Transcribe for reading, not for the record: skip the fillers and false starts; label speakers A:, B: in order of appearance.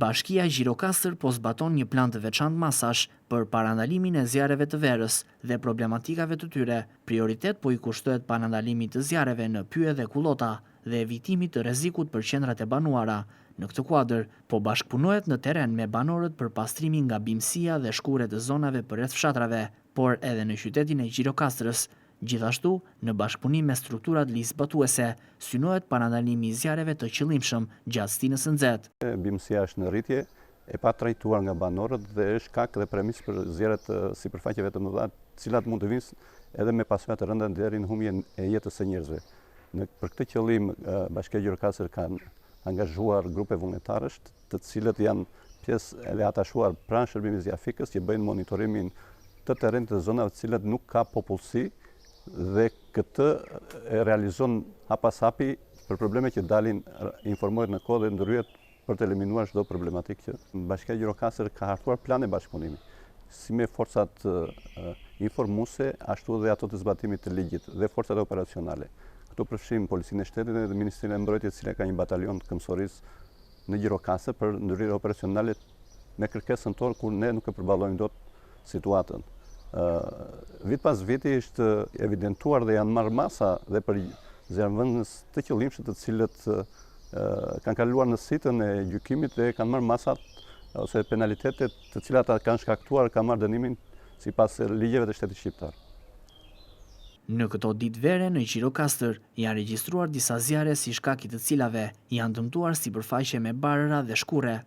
A: Bashkia Gjirokastër po zbaton një plan të veçantë masash për parandalimin e zjarreve të verës dhe problematikave të tyre. Prioritet po i kushtohet parandalimit të zjarreve në pyje dhe kullota dhe evitimit të rrezikut për qendrat e banuara. Në këtë kuadër, po bashkëpunohet në terren me banorët për pastrimin nga bimësia dhe shkurret të zonave përreth fshatrave, por edhe në qytetin e Gjirokastrës. Gjithashtu, në bashkëpunim me strukturat ligjzbatuese, synohet parandalimi i zjarreve të qëllimshëm gjatë stinës së nxehtë.
B: Bimësia është në rritje, e patrajtuar nga banorët dhe është shkak dhe premisë për zjarre të sipërfaqeve të mëdha, të cilat mund të vijnë edhe me pasoja të rënda deri në humbjen e jetës së njerëzve. Në për këtë qëllim Bashkia Gjirokastër ka angazhuar grupe vullnetarësh, të cilët janë pjesë edhe atashuar pranë shërbimit zjarrfikës që bëjnë monitorimin të terrenit të zonave të cilat nuk ka popullsi dhe këtë e realizon hap pas hapi për probleme që dalin informohet në kohë dhe ndërhyhet për të eliminuar çdo problematikë që Bashkia Gjirokastër ka hartuar plane bashkëpunimi, si me forcat informuese, ashtu dhe ato të zbatimit të ligjit dhe forcat operacionale. Këtu përfshijmë Policinë e Shtetit dhe Ministrinë e Mbrojtjes, e cila ka një batalion të këmbësorisë në Gjirokastër për ndërhyrje operacionale me kërkesën tonë kur ne nuk e përballojmë dot situatën. Vit pas viti është evidentuar dhe janë marrë masa dhe për zjarrvënës të qëllimshëm të cilët kanë kaluar në sitën e gjykimit dhe kanë marrë masat ose penalitetet të cilat kanë shkaktuar, kanë marrë dënimin sipas ligjeve të shtetit shqiptar.
A: Në këto ditë vere në Gjirokastër janë regjistruar disa zjarre si shkak i të cilave janë dëmtuar sipërfaqe me barëra dhe shkurre.